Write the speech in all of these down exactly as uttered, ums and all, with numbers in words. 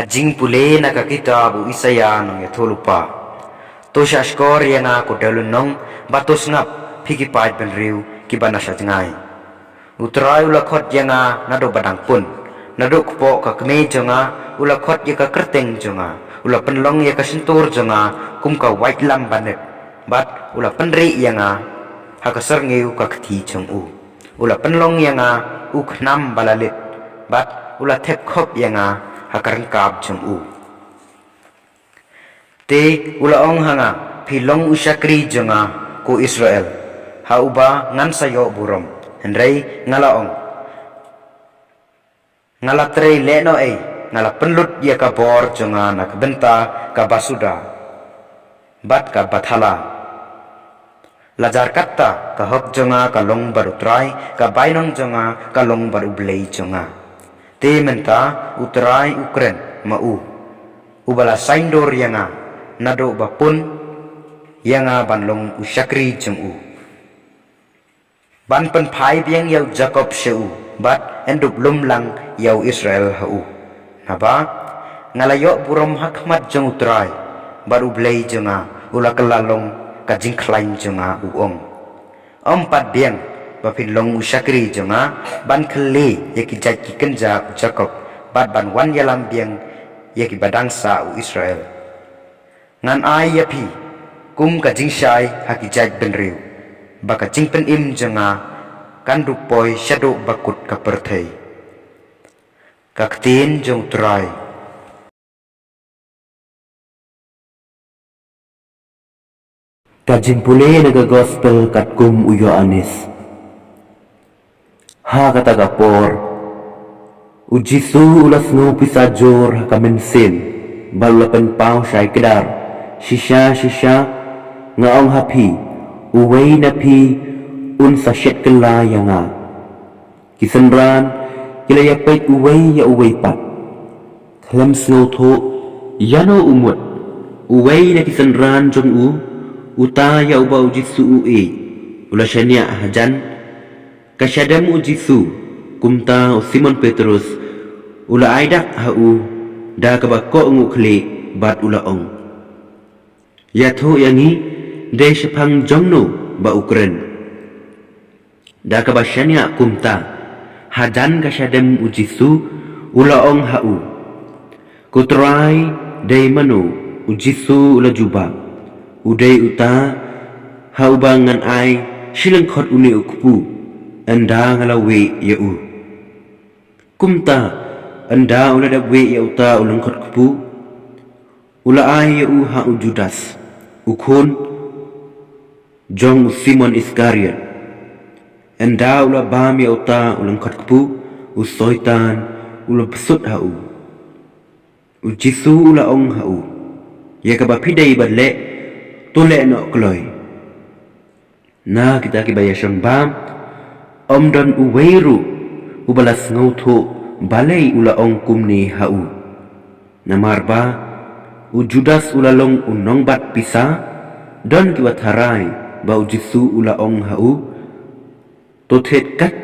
Jingpule na ka kitab u Isaïah nongïathuhlypa. To shahshkor ïa nga ko dewlynnong, bad to sngap, phi ki paid bynriew kiba na sha jngai. U Trai u la khot ïa nga naduh ba dang pun, naduh kpoh ka kmie jong nga u la khot ïa ka kyrteng jong nga. U la pynlong ïa ka shyntur jong nga kum ka waitlam banep, bad u la pynrieh ïa nga ha ka syrngiew ka kti jong u. U la pynlong ïa nga u khnam ba la lit, bad u la thep khop ïa nga ha ka ryngkap jong u. Te u la ong ha nga, phi long u shakri jong nga, ko Israel, ha uba ngan sa ïoh burom. Hynrei nga la ong, nga la trei lehnohei, nga la pynlut ïa ka bor jong nga na ka bynta kaba suda bad kaba thala. Lada katta, ka hok jong nga ka long bad u Trai, ka bainong jong nga ka long bad u Blei jong nga. Te mynta u Trai u kren ma u, uba la saiñdur ïa nga naduh ba pun ïa nga ban long u shakri jong u, ban pynphai biang ïa u Jakob sha u, bad yn dup lum lang ïa u Israel ha u. Naba nga la ïoh burom ha khmat jong u Trai, bad u Blei jong nga u la kylla long ka jingkhlaiñ jong nga, u ong. Ym pat biang ba phin long u shakri jong nga, ban khyllei ïa ki jait ki kynja u Jakob, bad ban wan ïalam biang ïa kiba dang sah u Israel. Ngan ai ïa phi kum ka jingshai ha ki jait bynriew, ba ka jingpynim jong nga kan dup poi shaduh ba kut ka pyrthei. Ka ktien jong u Trai. Ka jingpule na ka gospel katkum u Ïoannis. Ha kata ka por, u Jisu u la sngew pisa jur ha ka mynsiem, bad u la pynpaw shai kdar, shisha shisha nga ong ha phi, uwei na phi un sa shet kylla ïa nga. Ki synran ki la ïapeit uwei ïa uwei pat, khlem sngewthuh ïano u mut. Uwei na ki synran jong u, uta ïa uba u Jisu u ïeit, u la shaniah hajan ka shadem u Jisu. Kumta u Simon Petrus u la ai dak ha u da kaba kohnguh khlieh, bad u la ong, ïathuh ïa ngi, dei shaphang jongno ba u kren. Da kaba shaniah kumta, hajan ka shadem u Jisu u la ong ha u, ko Trai, dei mano? U Jisu u la jubab, u dei uta ha uba ngan ai shi lyngkhot une u kpu, ynda nga la wieh ïa u. Kumta ynda u la dep wieh ïa uta u lyngkhot kpu, u la ai ïa u ha u Judas, u khun jong u Simon Iskariot. Ynda u la bam ïa uta u lyngkhot kpu, u Soitan u la bsut ha u. U Jisu u la ong ha u, ïa kaba phi dei ban leh, to leh noh kloi. Na kita kiba ïashong bam, ym don uwei ruh uba la sngewthuh balei u la ong kumne ha u. Namar ba u Judas u la long u nongbat pisa. Don kiba tharai ba u Jisu u la ong ha u, to thied kat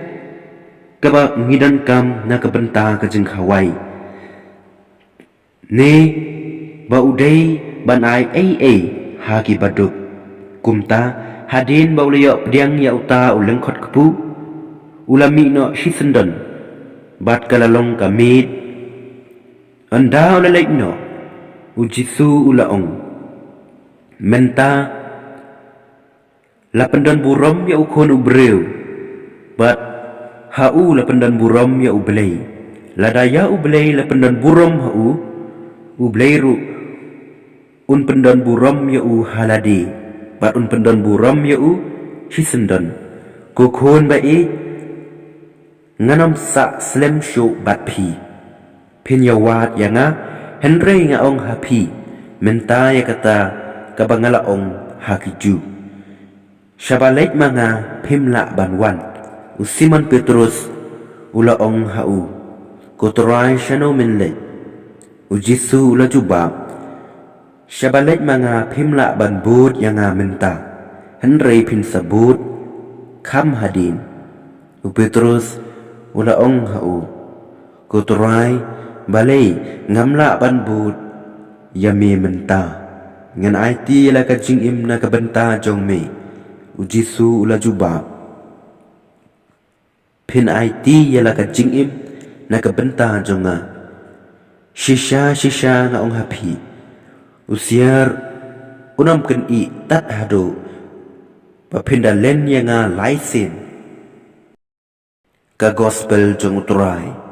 kaba ngi donkam na ka bynta ka jingkhawai, ne ba u dei ban ai ei ei ha ki baduk. Kumta hadien ba u la ïoh pdiang ïa uta u lyngkhot kpu, u la mih noh shisyndon, bad ka la long ka miet. Ynda u la leit noh, u Jisu u la ong, mynta la pyndon burom ïa u Khun u briew, bad ha u la pyndon burom ïa u Blei. Lada ïa u Blei la pyndon burom ha u, u Blei ruh un pyndon burom ïa u ha lade, bad un pyndon burom ïa u shisyndon. Ko khun ba ïeit, ngan ym sah slem shuh bad phi. Phin ïawad ïa nga, hynrei nga ong ha phi mynta ïa kata kaba nga la ong ha ki Jiw. Shaba leit ma nga phim lah ban wan. U Simon Petrus u la ong ha u, ko Trai, shano men leit? U Jisu u la jubab, shaba leit ma nga phim lah ban bud ïa nga mynta, hynrei phin sa bud kham hadien. U Petrus u la ong ha u, ko Trai, Balei ngam lah ban bud ïa me mynta? Ngan aiti ïa la ka jingim na ka bynta jong me. U Jisu u la jubab, phin aiti ïa la ka jingim na ka bynta jong nga. Shisha shisha nga ong ha phi, u siar un ym kynnoh tat haduh ba phin da len ïa nga lai sien. Ka Gospel jong U Trai.